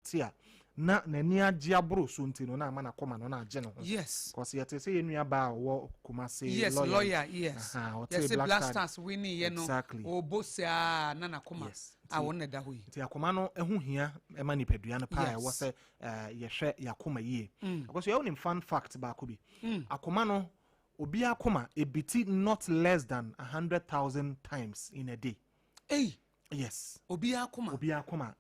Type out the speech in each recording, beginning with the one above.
Te a na n'ani agye aboro so nti no, na ama n'akoma no na agye ne ho. Cause yɛte sɛ yɛn nua baa a ɔwɔ Kumasi. Yes, lawyer. Lawyer, yes. Aha, ɔte yɛsɛ Black Black Star. Stars winning yɛ no. Ɔbɔ saa na n'akoma a wɔn na ɛda hɔ yi. Nti akoma no ho hia ma nipadua no paa. Ɛwɔ sɛ yɛhwɛ yɛakoma yie. Akɔso yɛwo nim fun fact baako bi. Akoma no, obi akoma ebeat not less than 100,000 times in a day. Ei! Yes. Obi akoma? Obi akoma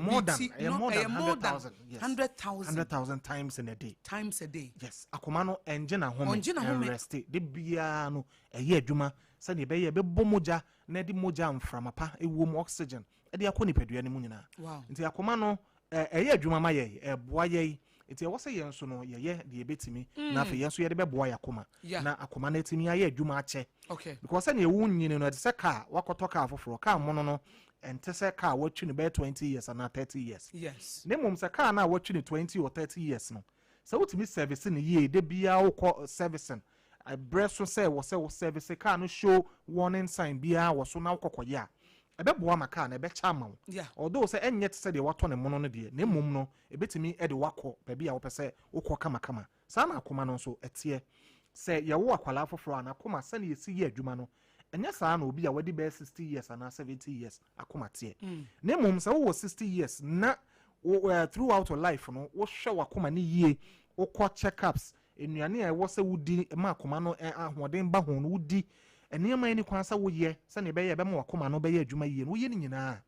more than ɛyɛ more than 100,000, yes. 100,000. 100,000 times in a day. Times a day. Yes, akoma no ɛngye n'ahome. Ɔngye n'ahome. Ɛnrest de biara no, ɛyɛ adwuma sɛdeɛ ɛbɛyɛ ɛbɛbɔ mogya na ɛde mogya mframa pa ɛwɔ mu, oxygen, ɛde akɔ nipadua no mu nyinaa. Nti akoma no ɛyɛ adwuma ma yɛ, ɛboa yɛ, nti ɛwɔ sɛ yɛn nso no yɛyɛ deɛ ɛbɛtumi na afei yɛn nso yɛde bɛboa yɛ akoma na akoma no atumi ayɛ adwuma akyɛ because sɛnea ɛwo nyini no, ɛte sɛ car wakɔtɔ car foforɔ, car mono no ɛnte sɛ car watwi no bɛyɛ 20 years anaa 30 years. Na mmom sɛ car no a watwi no 20 or 30 years no, sɛ wotumi service no yie de biara, wokɔ servicing ɛberɛ so sɛ wɔ sɛ wo service car no, show warning sign biara wɔ so na wokɔkɔyɛ a, ɛbɛboa ma car no ɛbɛkyɛ ama wo. Although sɛ ɛnyɛ te sɛ deɛ watɔ ne mono no deɛ, na mmom no ɛbɛtumi de wakɔ baabi a wopɛ sɛ wokɔ kamakama. Saa na akoma no nso ɛteɛ. Sɛ yɛwo akwalaa foforɔ a, n'akoma sɛne yɛsi yɛ adwuma no, ɛnyɛ saa na obi a wadi bɛyɛ 60 years anaa 70 years akoma teɛ. Na mmom sɛ wowɔ 60 years na wo, throughout your life no, wohwɛ w'akoma no yie, wokɔ check-ups, nnuane a ɛwɔ sɛ wodi ma akoma no ahoɔden ba ho no wodi, nneɛma yi ne kwan sɛ woyɛ sɛnea ɛbɛyɛ ɛbɛma w'akoma no bɛyɛ adwuma yie no, woyɛ no nyinaa,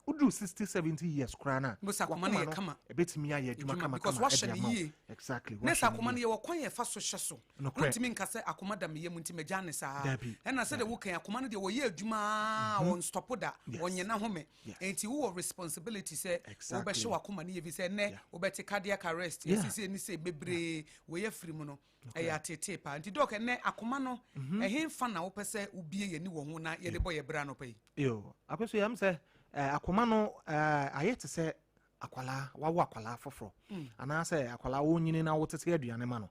woduru 60 70 years koraa no a, Mbese akoma no yɛ kama. Ɛbɛtumi ayɛ adwuma Adwuma, kama because kama wahyɛ ɛde no ama wo. yie. Exactly. Ne sɛ wahyɛ no akoma no yie. yɛwɔ kwan yɛ fa so hyɛ so. Nokorɛ. Wontumi nka sɛ akoma da meyɛ mu nti magya ne saa. Dabi. Ɛna sɛdeɛ wokan akoma no deɛ, wɔyɛ adwuma a wɔnstop da. Wɔnyɛ n'ahome. Enti wowɔ responsibility sɛ wobɛhyɛ w'akoma no yɛ fi sɛ ɛnɛ wobɛte cardiac arrest. Ɛsisi ni sɛ bebree wɔyɛ firi mu no, ɛyɛ atetee paa. Nti Doc, ɛnɛ akoma no, ɛhe fa na wopɛ sɛ wobie yɛni wɔ ho na yɛde bɔ yɛ bra no pɛ yi? Yo, akɔso yam sɛ akoma no ayɛ te sɛ akwalaa wawo akwalaa foforɔ anaasɛ akwalaa wɔnyini na wotete aduane ma no.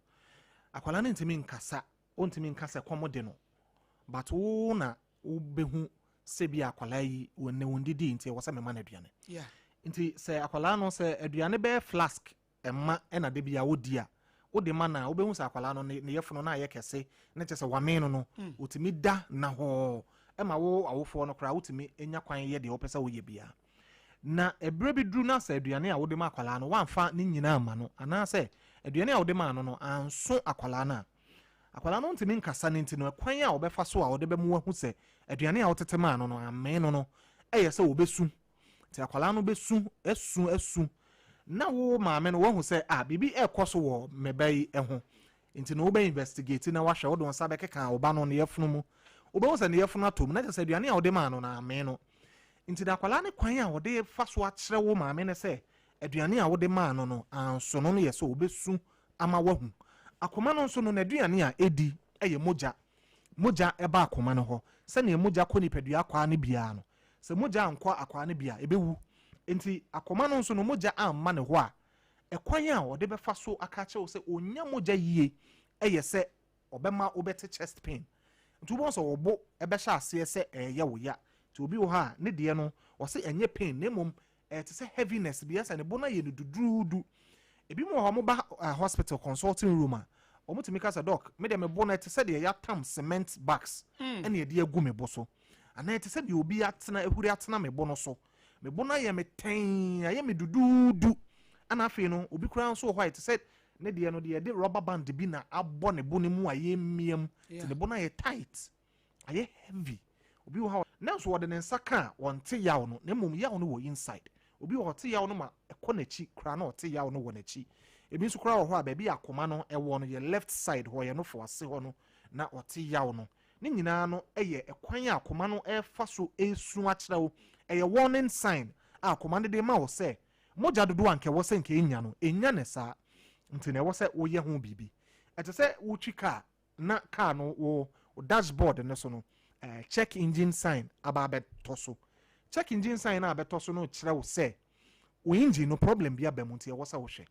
Akwalaa no ntumi nkasa, ɔntumi nka sɛ kɔm de no, but wo na wobɛhu sɛ bi akwalaa yi wɔne wɔn didi nti ɛwɔ sɛ mema no aduane. Nti sɛ akwalaa no, sɛ aduane bɛyɛ flask ɛma ɛna de bi a wodi a wode ma no a, wobɛhu sɛ akwalaa no ne yɛfono no ayɛ kɛse ne kyɛ sɛ wame no, wotumi da na hɔɔ ɛma wo awofoɔ no koraa wotumi nya kwan yɛ deɛ wopɛ sɛ woyɛ biara. Na ɛberɛ bi duru na sɛ aduane a wode ma akwalaa no woamfa ne nyinaa ma no, anaasɛ aduane a wode maa no no anso akwalaa no a, akwalaa no ntumi nkasa no, nti no ɛkwan a wɔbɛfa so a wɔde bɛmo ahu sɛ aduane a wotete maa no no amee no ɛyɛ sɛ wɔbɛsu. Nti akwalaa no bɛsu asu asu na wo maame no wahu sɛ a biribi ɛrekɔ so wɔ me ba yi ho. Nti no wobɛ investigate na wahwɛ, wode wo nsa bɛkeka wo ba no ne yɛfono mu, wobɛhu sɛ ne yɛfono atɔ mu na kyerɛ sɛ aduane a wode maa no no amee no. Nti na akwalaa ne kwan a wɔde fa so akyerɛ wo maame no sɛ aduane a wode maa no anso no yɛ sɛ wobɛsu ama wahu. Akoma no nso no, n'aduane a ɛdi ɛyɛ mogya. Mogya ɛba akoma no hɔ sɛnea mogya kɔ nipadua akwaa no biara no. Sɛ mogya ankɔ akwaa no bi a, ɛbɛwu. Nti akoma no nso no, mogya amma ne hɔ a, ɛkwan a ɔde bɛfa so aka kyerɛ wo sɛ ɔnya mogya yie ɛyɛ sɛ ɔbɛma wobɛte chest pain. Nti wobɛhu sɛ wɔbo ɛbɛhyɛ aseɛ sɛ ɛyɛ wo ya. Nti obi wɔ hɔ a ne deɛ no, ɔse ɛnyɛ pain na mmom ɛte sɛ heaviness bi, ɛsɛ ne bo no ayɛ no dudurudu. Ebi mu wɔ hɔ, moba hospital consulting room a, wɔn ka sɛ, "Doc, me deɛ me bo no ɛte sɛ deɛ yɛatam cement bags ɛna yɛde agu me bo so, anaa ɛte sɛ deɛ obi atena ehuri atena me bo no so, me bo no ayɛ me tɛn, ayɛ me duduudu." Ɛna afei no obi koraa nso wɔ hɔ a ɛte sɛ ne deɛ no deɛ yɛde rubber band bi na abɔ ne bo no mu a yɛmmia mu. Nti ne bo no ayɛ tight, ayɛ heavy. Obi wɔ hɔ a nanso wɔde ne nsa ka a, wɔnte yaw no, na mmom yaw no wɔ inside. Obi wɔ hɔ, ɔte yaw no ma ɛkɔ n'akyi koraa na ɔte yaw no wɔ n'akyi. Ebi nso koraa wɔ hɔ a, baabi a akoma no ɛwɔ no yɛ left side hɔ, yɛ no fo ase hɔ no na ɔte yaw no. Ne nyinaa no yɛ ɛkwan a akoma no ɛfa so esu akyerɛ wo. Ɛyɛ warning sign a akoma no de ma wo sɛ mogya dodoɔ a nka ɛwɔ sɛ nka enya no, enya ne saa, nti na ɛwɔ sɛ woyɛ ho biribi. Ɛte sɛ wotwi car na car no wo dashboard no so no check engine sign aba abɛtɔ so. Check engine sign na abɛtɔ so no kyerɛ wo sɛ wo engine no problem bi aba mu, nti ɛwɔ sɛ wohwɛ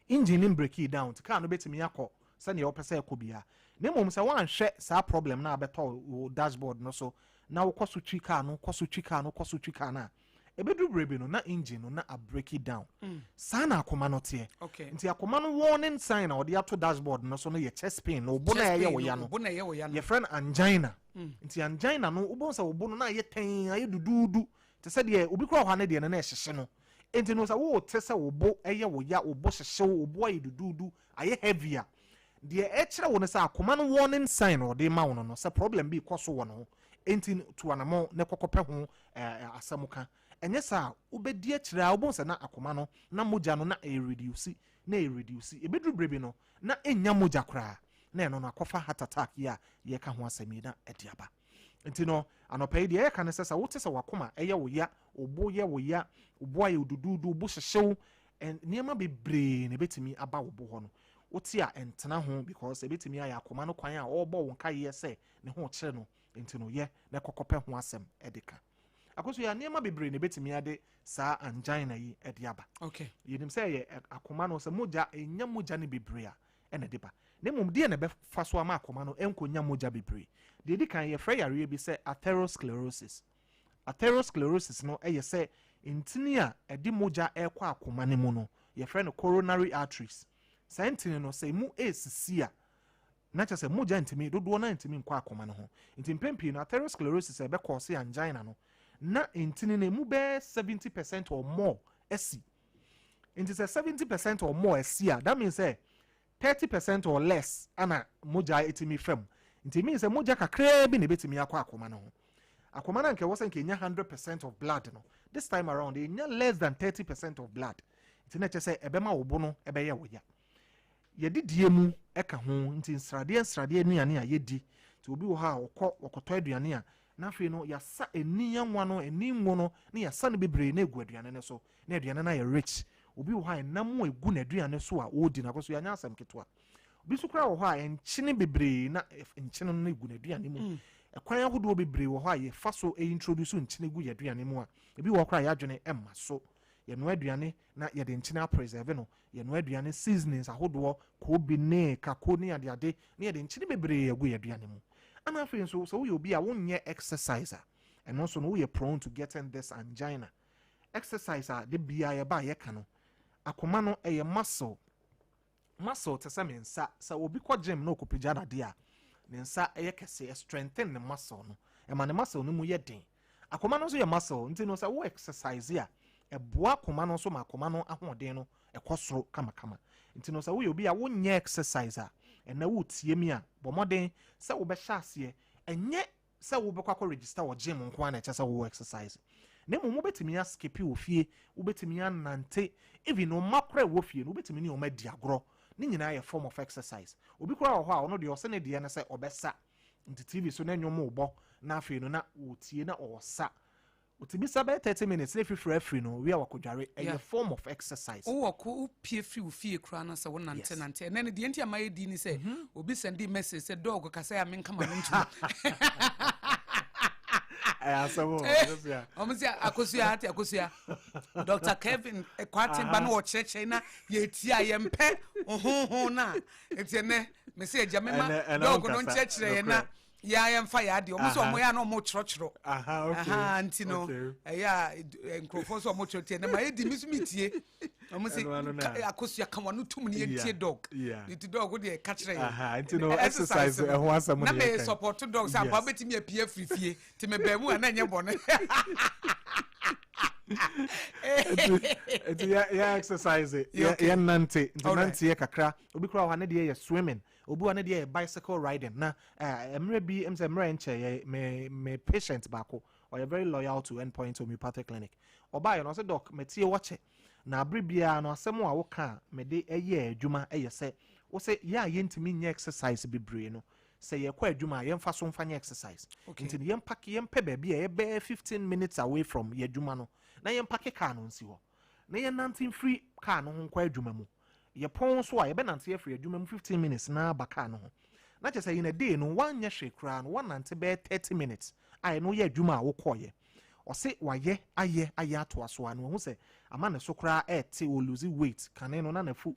engine no break it down, nti car no bɛtumi akɔ sɛnea wɔpɛ sɛ ɛkɔ bia. Na mmom sɛ woanhwɛ saa problem no abɛtɔ wo dashboard no so na wokɔ so twi car no, kɔ so twi car no, kɔ so twi car no a, Ɛbɛduru berɛ bi no, na engine no na abreak it down. Saa na akoma no teɛ. Nti akoma no warning sign a ɔde ato dashboard no so no yɛ chest pain no, wo bo na ɛyɛ wo ya no. Bo na ɛyɛ wo ya no. Yɛfrɛ no angina. Nti angina no, wobɛhu sɛ wo bo no na ayɛ tɛn, ayɛ duduudu te sɛ deɛ obi kora wɔ hɔ a ne deɛ no na ɛhyehye no. Nti no, sɛ wote sɛ wo bo ɛyɛ wo ya, wo bo hyehye wo, wo bo ayɛ duduudu, ayɛ heavy a, deɛ ɛkyerɛ wo no sɛ akoma no warning sign a ɔde ma wo no, sɛ problem bi kɔ so wɔ ne ho. Nti no, tu anammɔn na kɔkɔpɛ ho asɛm ka. Ɛnyɛ saa a, wobɛdi akyire a, wobɛhu sɛ na akoma no na mogya no na ɛreduce, na ɛreduce. Ɛbɛduru berɛ bi no na ɛnnya mogya koraa, na ɛno no akɔfa heart attack yi a yɛka ho asɛm yi na ɛde aba. Nti no, anɔpa yi deɛ yɛka ne sɛ wote sɛ wakoma ɛyɛ wo ya, wo bo yɛ wo ya, wo bo ayɛ wo duduudu, wo bo hyehyew, nneɛma bebree na ɛbɛtumi aba wo bo hɔ no, wote a, ɛntena ho, because ɛbɛtumi ayɛ akoma no kwan a ɔrebɔ wo nkaeɛ sɛ ne ho kyerɛ no. Nti no, yɛ na kɔkɔpɛ ho asɛm ɛde ka. Akoso yɛ nneɛma bebree na ɛbɛtumi ade saa angina yi ɛde aba. Yɛnim sɛ ɛyɛ akoma no, sɛ mogya ɛnya mogya no bebree a ɛna ɛde ba. Na mmom deɛ na ɛbɛfa so ama akoma no ɛnkɔnya mogya bebree? Deɛ ɛdi kan, yɛfrɛ yareɛ bi sɛ atherosclerosis. Atherosclerosis no ɛyɛ sɛ ntini a ɛde mogya ɛrekɔ akoma no mu no, yɛfrɛ no coronary arteries. Saa ntini no, sɛ emu ɛresisi a, na kyerɛ sɛ mogya ntumi dodoɔ no ntumi nkɔ akoma no ho. Nti mpɛn pii no, atherosclerosis a ɛbɛkɔ se angina no, na ntini no emu bɛyɛ 70% or more asi. Nti sɛ 70% or more asi a, that means sɛ 30% or less ana mogya etumi fam. Nti means sɛ mogya kakraa bi na ebetumi akɔ akoma no ho. Akoma no, anka ɛwɔ sɛ nka enya 100% of blood no, this time around enya less than 30% of blood. Nti na kyerɛ sɛ ɛbɛma wo bo no ɛbɛyɛ wo ya. Yɛdidie mu ɛka ho. Nti nsradeɛ nsradeɛ nnuane a yɛdi, nti obi wɔ hɔ a ɔkɔ ɔkɔtɔ aduane a, na afei no yɛasa ani anwa no, ani ngo no, na yɛasa no bebree na egu aduane no so, na aduane no ayɛ rich. Obi wɔ hɔ a ɛnam a egu n'aduane so a ɔredi no akɔ so, yɛanyɛ asɛm ketewa. Obi nso koraa wɔ hɔ a nkyene bebree na nkyene no egu n'aduane mu. Ɛkwan ahodoɔ bebree wɔ hɔ a yɛfa so introduce nkyene gu yɛ aduane mu a ebi wɔ hɔ koraa yɛadwene ɛmma so. Yɛnoa aduane na yɛde nkyene apreserve no, yɛnoa aduane, seasonings ahodoɔ, koobi ne kako ne adeade, na yɛde nkyene bebree agu yɛ aduane mu. Ana afei nso, sɛ woyɛ obi a wonyɛ exercise a, ɛno nso no woyɛ prone to getting this angina. Exercise a de bia yɛba a yɛka no, akoma no ɛyɛ muscle. Muscle te sɛ me nsa. Sɛ obi kɔ gym na ɔkɔpagya dadeɛ a, ne nsa ɛyɛ kɛse, strengthen ne muscle no, ɛma ne muscle no mu yɛ den. Akoma no nso yɛ muscle. Nti no, sɛ wo exercise a, ɛboa akoma no nso ma akoma no ahoɔden no ɛkɔ soro kamakama. Nti no, sɛ woyɛ obi a wonyɛ exercise a, ɛnɛ wotie mi a, bɔ mmɔden sɛ wobɛhyɛ aseɛ. Ɛnyɛ sɛ wobɛkɔ akɔ register wɔ gym nko ara na ɛkyɛ sɛ wowɔ exercise, na mmom wobɛtumi askip wɔ fie, wobɛtumi anante, even ɔma koraa ɛwɔ fie no, wobɛtumi ne ɔma adi agorɔ. Ne nyinaa yɛ form of exercise. Obi koraa wɔ hɔ a ɔno deɛ ɔsɛ ne deɛ no sɛ ɔbɛsa. Nti TV so na nnwom wobɔ, na afei no na wɔtie na ɔsa. Otumi sa bɛyɛ 30 minutes na efifiri afiri no wia wakɔdware. Ɛyɛ form of exercise. Wowɔ ko wopie firi wo fie koraa no sɛ wonante nante. Ɛnɛ no deɛ nti ama yɛdi ni sɛ obi send message sɛ, "Doc, kasa yɛ a menka ma no ntom." Ɛyɛ asɛm o, Akosua. Ɔmo sɛ Akosua ate, Akosua, Dr Kevin Kwaten ba na ɔkyerɛkyerɛ na yɛtie a yɛmpɛ honhon no a. Nti ɛnɛ mese agya mema Ɛnɛ doc no wonkasa. nkyerɛkyerɛ yɛn na yɛa yɛmfa yɛ adeɛ. Ɔmo sɛ ɔmo yɛ a na ɔmo kyerɛkyerɛ. Aha, nti no ɛyɛ a nkurɔfoɔ sɛ ɔmo kyerɛ tie na ma yɛdi mi so mi tie. Ɔmo sɛ Ɛno ano na- Akosua ka wɔn tum ne yɛntie doc. Nti doc, wo deɛ ka kyerɛ yɛn. Aha, nti no, exercise no, ɛho asɛm na na me yɛka. support doc sɛ ampa wobɛtumi apue afiri fie nti mebɛn mu a na ɛnyɛ bɔne. Nti yɛ exercise, yɛ nante. Nti nante yɛ kakra. Obi koraa wɔ ha ne deɛ yɛ swimming, obi wɔ ha ne deɛ yɛ bicycle riding. Na mmerɛ bi sɛ mmerɛ nkyɛ yɛ me patient baako, ɔyɛ very loyal to Endpoint Homeopathic Clinic. Ɔbaayɛ no, ɔsɛ, "Doc, metie wɔkyɛ na abere biara no asɛm a woka a mede ɛyɛ adwuma ɛyɛ sɛ wo sɛ yɛ a yɛntumi nyɛ exercise bebree no, sɛ yɛkɔ adwuma a, yɛmfa so mfa nyɛ exercise." Nti no, yɛmpark, yɛmpɛ baabi a yɛbɛyɛ 15 minutes away from yɛ adwuma no na yɛmpark car no nsi hɔ na yɛnante mfiri car no ho nkɔ adwuma mu. Yɛpɔn so a, yɛbɛnante afiri adwuma mu 15 minutes na aba car no ho. Na kyerɛ sɛ in a day no, woanyɛ hwee koraa no, woanante bɛyɛ 30 minutes a ɛno yɛ adwuma a wokɔɔyɛ. Ɔse wayɛ ayɛ ayɛ atoa so a, na wahu sɛ ama ne so koraa ɛɛte, wɔ lose weight. Kane no na n'afu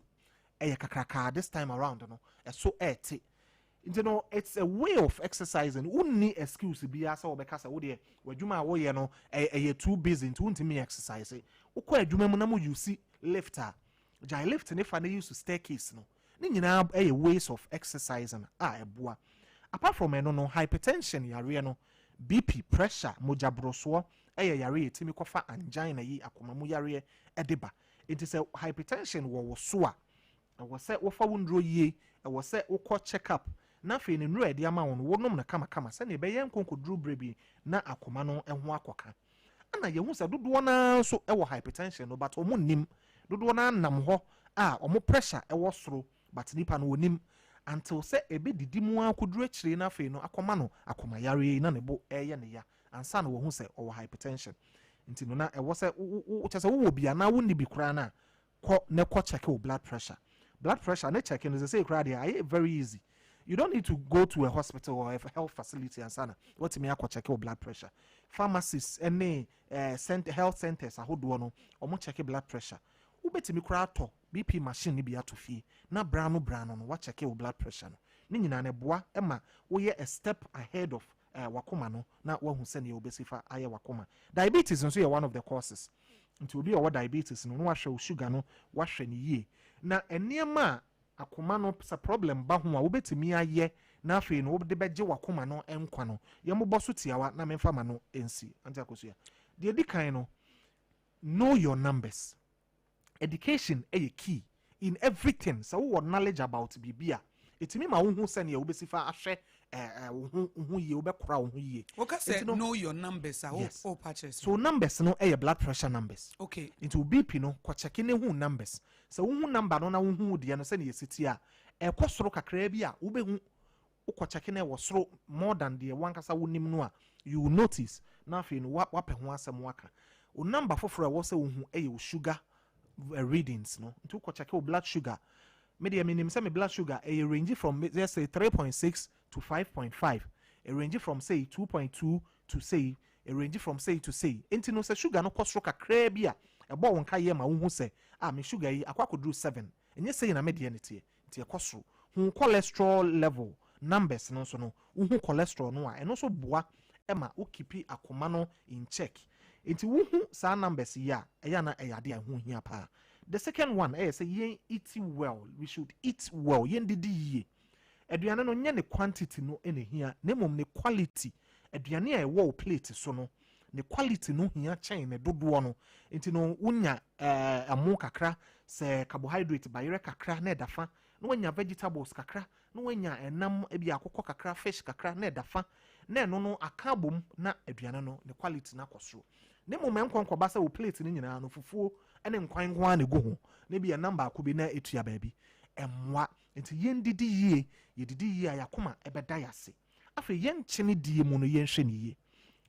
ɛyɛ kakrakaa, this time around no ɛso ɛɛte. Nti no, it's a way of exercising. Wonni excuse biara sɛ wɔbɛka sɛ wodeɛ w'adwuma a woyɛ no ɛyɛ too busy nti wontumi exercise. Wokɔ adwuma mu na mo use lift a, gyae lift ne fa na use staircase no. Ne nyinaa ɛyɛ ways of exercising a ɛboa. Apart from ɛno no, hypertension yareɛ no, BP, pressure, mogyaborosoɔ, ɛyɛ yareɛ yɛtumi kɔfa angina yi, akoma mu yareɛ, ɛde ba. Nti sɛ hypertension wɔ wo so a, ɛwɔ sɛ wofa wo nduro yie, ɛwɔ sɛ wokɔ check up, na afei ne nnuro a yɛde ama wo no, wonom no kamakama sɛnea ɛbɛyɛ nkonkoduru berɛ bi na akoma no ho akɔka. Ɛna yɛhu sɛ dodoɔ naa nso ɛwɔ hypertension no, but ɔmo nim. Dodoɔ naa nam hɔ a ɔmo pressure ɛwɔ soro, but nipa no onim until sɛ ɛbɛdidi mu akɔduru akyire no, afei no akɔma no akomayareɛ yi na ne bo ɛyɛ ne ya ansa na wɔhu sɛ ɔwɔ hypertension. Nti no na ɛwɔ sɛ kyɛ sɛ wowɔ bi anaa wonni bi koraa no a, kɔ ne kɔ check wo blood pressure. Blood pressure ne check no sɛ koraa deɛ, ayɛ very easy. You don't need to go to a hospital or a health facility ansa na wɔtumi akɔ check wo blood pressure. Pharmacies ne center, health centers ahodoɔ no, ɔmo check blood pressure. Wobɛtumi koraa atɔ BP machine no bi ato fie na bra no bra no wakyɛke wo blood pressure no. Ne nyinaa no ɛboa ma woyɛ a step ahead of wakoma no na wahu sɛnea wobɛsi fa ayɛ wakoma. Diabetes nso yɛ one of the causes. Nti obi a ɔwɔ diabetes no, na wahwɛ wo sugar no, wahwɛ ne yie. Na nneɛma a akoma no sɛ problem ba ho a wobɛtumi ayɛ na afei no wode bɛgye wakoma no nkwa no, yɛmmobɔ so tiawa na memfa ma no nsi. Ante Akosua, deɛ di kan no, know your numbers. Education ɛyɛ key in everything. Sɛ wowɔ knowledge about biribi a, ɛtumi ma wohu sɛnea wobɛsi fa ahwɛ wo ho yie, wobɛkora wo ho yie. Woka sɛ know your numbers a, wo pa kyerɛ sɛ? So numbers no ɛyɛ blood pressure numbers. Nti wo BP no, kɔkyɛke ne hu numbers. Sɛ wohu number no na wohu deɛ no sɛnea ɛsi tie a, ɛkɔ soro kakraa bi a, wobɛhu. Wokɔkyɛke no, ɛwɔ soro more than deɛ wankasa wonim no a, you will notice na afei no wapɛ ho asɛm waka. Wo number foforɔ a ɛwɔ sɛ wohu ɛyɛ wo sugar readings no. Nti wokɔkyɛke wo blood sugar, me deɛ menim sɛ me blood sugar ɛyɛ range from, let's say, 3.6 to 5.5, a range from, say, 2.2 to say, a range from say to say. Nti no, sɛ sugar no kɔ soro kakraa bi a, ɛbɔ wo nka yɛ ma wohu sɛ, ah, me sugar yi akɔ akɔduru 7, ɛnyɛ sɛyi na me deɛ ne teɛ. Nti ɛkɔ soro hu cholesterol level numbers no nso no, wohu cholesterol no a, ɛno nso boa ɛma wo keep akoma no in check. Nti wohu saa numbers yi a, ɛyɛ ana ɛyɛ ade a ɛho hia paa. The second one ɛyɛ sɛ yɛn eat well. We should eat well, yɛn didi yie. Aduane no, nyɛ ne quantity no ɛna hia, na mmom ne quality. Aduane a ɛwɔ wo plate so no, ne quality no hia kyɛn ne dodoɔ no. Nti no, wonya ɛmo kakra, sɛ carbohydrate, bayerɛ kakra na ɛda fa, na wanya vegetables kakra, na wanya ɛnam ebi akokɔ kakra, fish kakra na ɛda fa, na ɛno no aka abom na aduane no ne quality no akɔ soro. Ne mmom ɛnkɔ nkɔba sɛ wo plate no nyinaa no, fufuo ne nkwan nko ara na egu ho, na ebi ɛnam baako bi na etua baabi. Ɛmmoa. Nti yɛn didi yie. Yɛdidi yie a, yɛakoma ɛbɛda yɛ afei yɛn nkyene die mu no, yɛnhwɛ ne yie,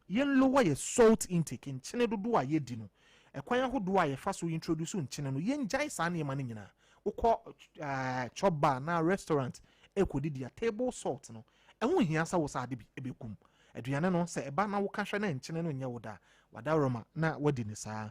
yɛn lower yɛ salt intake. Nkyene dodoɔ a yɛdi no, ɛkwan ahodoɔ a yɛfa so introduce nkyene no, yɛngyae saa nneɛma no nyinaa. Wokɔ chop bar na restaurant ɛkɔdidi a, table salt no, ɛho hia sɛ wo saa ade bi ɛbɛkum aduane no. Sɛ ɛba na woka hwɛ na nkyene no nyɛ wo da wadaroma na wadi ne saa,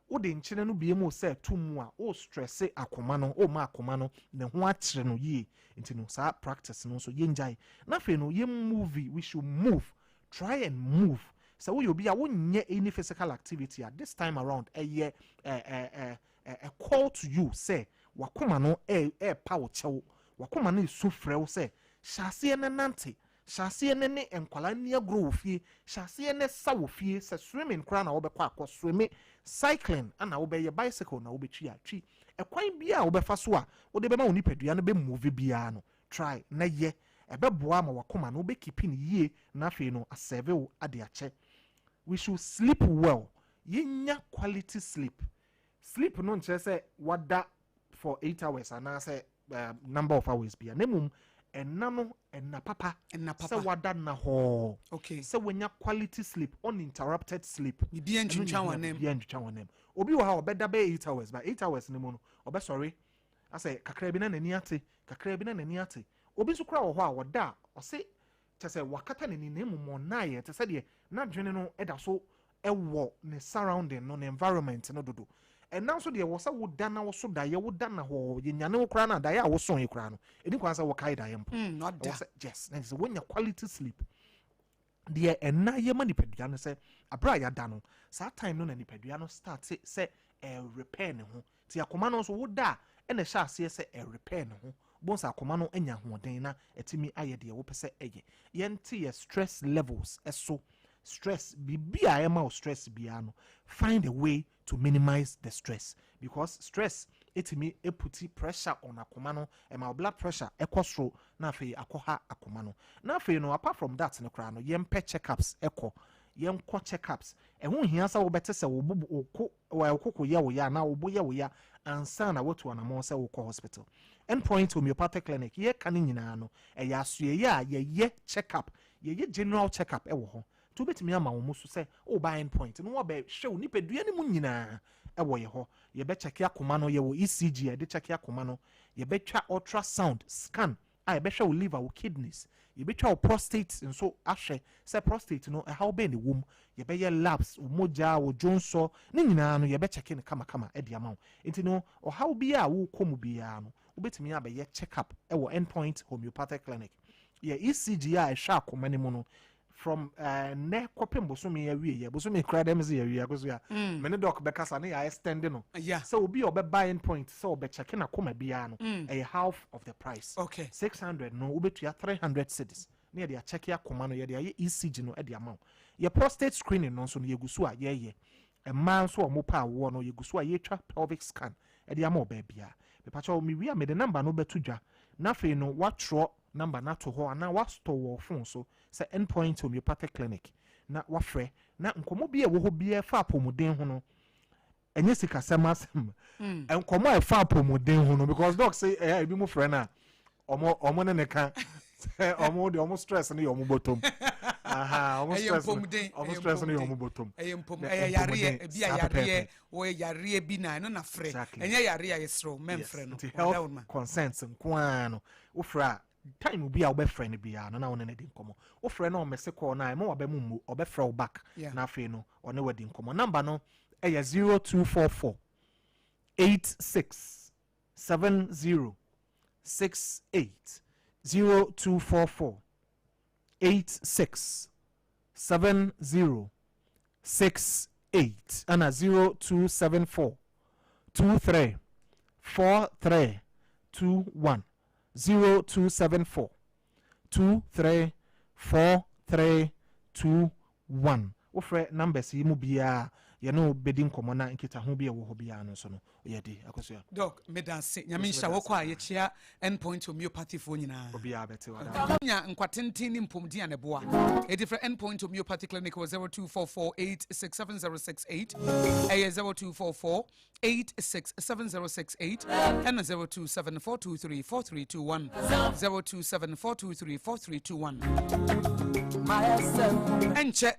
wode nkyene no bie mu sɛ to mu a, wo stress akoma no, woma akoma no ne ho akyerɛ no yie. Nti no, saa practice no nso yɛngyae. Na afei no, yɛn move. We should move, try and move. Sɛ woyɛ obi a wonyɛ any physical activity a, this time around ɛyɛ ɛ ɛ ɛ a call to you sɛ wakoma no ɛɛpa wo kyɛw, wakoma no esu frɛ wo sɛ hyɛ aseɛ ne nante, hyɛ aseɛ ne ne nkwalaa ni agorɔ wɔ fie, hyɛ aseɛ ne sa wɔ fie. Sɛ swimming koraa na wɔbɛkɔ akɔ swimming, cycling ana wobɛyɛ, bicycle na wobɛtwi atwi, ɛkwan bi a wobɛfa so a wode bɛma wo nipadua no bɛ move biara no, try na yɛ. Ɛbɛboa ma wakoma no wobɛ keep no yie na afei no asɛve wo ade akyɛ. We should sleep well. Yɛnya quality sleep. Sleep no nkyerɛ sɛ wada for 8 hours anaasɛ number of hours bia, na mmom ɛna no, ɛna papa. Ɛna papa. Sɛ wada nna hɔɔ, sɛ wanya quality sleep, uninterrupted sleep. Biribiara ntwintwan w'anam. Biribiara ntwintwan w'anam. Obi wɔ ha, ɔbɛda bɛyɛ 8 hours, but 8 hours no mu no, ɔbɛsɔre asɛ kakra bi na n'ani ate, kakra bi na n'ani ate. Obi nso koraa wɔ hɔ a, ɔda a, ɔse kyɛ sɛ wakata n'ani, na mmom ɔnaayɛ te sɛ deɛ n'adwene no ɛda so ɛwɔ ne surrounding no, ne environment no dodo. Ɛna nso deɛ, wɔ sɛ woda na woso daeɛ, woda na hɔ yɛnyane wo koraa no a, daeɛ a woso yi koraa no, ɛni kwan sɛ wokae daeɛ mpo. Wada. Ɛwɔ sɛ, yes, na kyerɛ sɛ wonya quality sleep. Deɛ ɛna yɛ ma nipadua no sɛ abere a yɛada no, saa time no na nipadua no start sɛ ɛrepair ne ho. Nti akoma no nso, woda a, ɛna ɛhyɛ aseɛ sɛ ɛrepair ne ho bon sɛ akoma no anya ahoɔden na ɛtumi ayɛ deɛ wopɛ sɛ ɛyɛ. Yɛnte yɛ stress levels ɛso. Stress, biribi a ɛma wo stress biara no, find a way to minimize the stress, because stress ɛtumi ɛput pressure on akoma no, ɛma wo blood pressure ɛkɔ soro na afei akɔha akoma no. Na afei no, apart from that no koraa no, yɛmpɛ checkups ɛkɔ, yɛnkɔ checkups. Ɛho hia sɛ wobɛte sɛ wo bo wo ko wo koko yɛ wo ya anaa wo bo yɛ wo ya ansa na woatu anammɔn sɛ wokɔ hospital. Endpoint Homeopathic Clinic, yɛka no nyinaa no, ɛyɛ asoɛyɛ a yɛyɛ checkup, yɛyɛ general checkup ɛwɔ hɔ. Nti wobɛtumi ama wo mu so sɛ woba Endpoint na wɔbɛhwɛ wo nipadua no mu nyinaa ɛwɔ yɛ hɔ. Yɛbɛkyɛke akoma no, yɛwɔ ECG a yɛde kyɛke akoma no, yɛbɛtwa ultrasound scan a yɛbɛhwɛ wo liver, wo kidneys, yɛbɛtwa wo prostate nso ahwɛ sɛ prostate no ɛhaw bɛn ne wom. Yɛbɛyɛ labs, wo mogya, wo dwonsɔ ne nyinaa no, yɛbɛkyɛke no kamakama ɛde ama wo. Nti no, ɔhaw bi a wokɔ mu biara no, wobɛtumi abɛyɛ check up ɛwɔ Endpoint Homeopathic Clinic. Yɛ ECG a ɛhwɛ akoma no mu no, from nnɛ kɔpem bosome awie, yɛ bosome kura dɛm sɛ yɛwie akoso a, me ne doc bɛkasa ne yɛ extend no sɛ obi a ɔbɛba Endpoint sɛ ɔbɛkyɛke n'akoma biara no, ɛyɛ half of the price. 600 no, wobɛtua 300 cedis ne yɛde akyɛke akoma no, yɛde ayɛ ECG no de ama wo. Yɛ prostate screening no nso no, yɛgu so a yɛyɛ. Mmaa nso a wɔn pa awoɔ no, yɛgu so a yɛtwa pelvic scan de ama ɔbaa biara. Mepakyɛw, mewie a, mede number no bɛto dwa na afei no watwerɛ number no ato hɔ anaa wastɔ wɔ phone so sɛ Endpoint Homeopathic Clinic na wafrɛ na nkɔmmɔ bi a ɛwɔ hɔ biara fa apɔmuden ho no. Ɛnyɛ sikasɛm asɛm, nkɔmmɔ a ɛfa apɔmuden ho no, because doc sɛ ɛyɛ ebi mu frɛ no a, ɔmo ne ne ka sɛ ɔmo de ɔmo stress no yɛ ɔmo bɔtɔm. Aha, ɔmo Ɛyɛ stress no mpɔmuden, ɔmo ɛyɛ stress no yɛ mpɔmuden. ɔmo bɔtɔm. Ɛyɛ mpom Na ɛyɛ yareɛ mpɔmuden, ebi a saa yareɛ pɛpɛɛpɛ. wɔyɛ yareɛ bi na ɛno na frɛ. Ɛnyɛ yareɛ a, yɛserɛw mɛmfrɛ no. Nti Wada health wo ma. concerns nko ara no, wofrɛ a, time bi a wobɛfrɛ no biara no na wo ne no di nkɔmmɔ. Wofrɛ no, ɔmɛse kɔɔ no a, ɛma waba mu mmu, ɔbɛfrɛ wo back na afei no ɔne wadi nkɔmmɔ. Number no ɛyɛ 0244 86 70 68, 0244 86 70 68, ɛna 0274 23 43 21, 0274 23 43 21. Wofrɛ numbers yi mu biara, yɛne wo bɛdi nkɔmmɔ na nkitaho bi a ɛwɔ hɔ biara no nso no, yɛde akɔsua. Doc, medase. Nyame Nso nhyira. meda Wɔkɔ a, yɛkyia Endpoint Homeopathy foɔ nyinaa. Obiara bɛte wada. Nya nkwatenten ne mpɔmuden a ne boa ɛdi. Frɛ Endpoint Homeopathy Clinic wɔ 0244867068. Ɛyɛ 0244 867068 ɛna 0274234321, 0274234321. Ɛnkyɛ.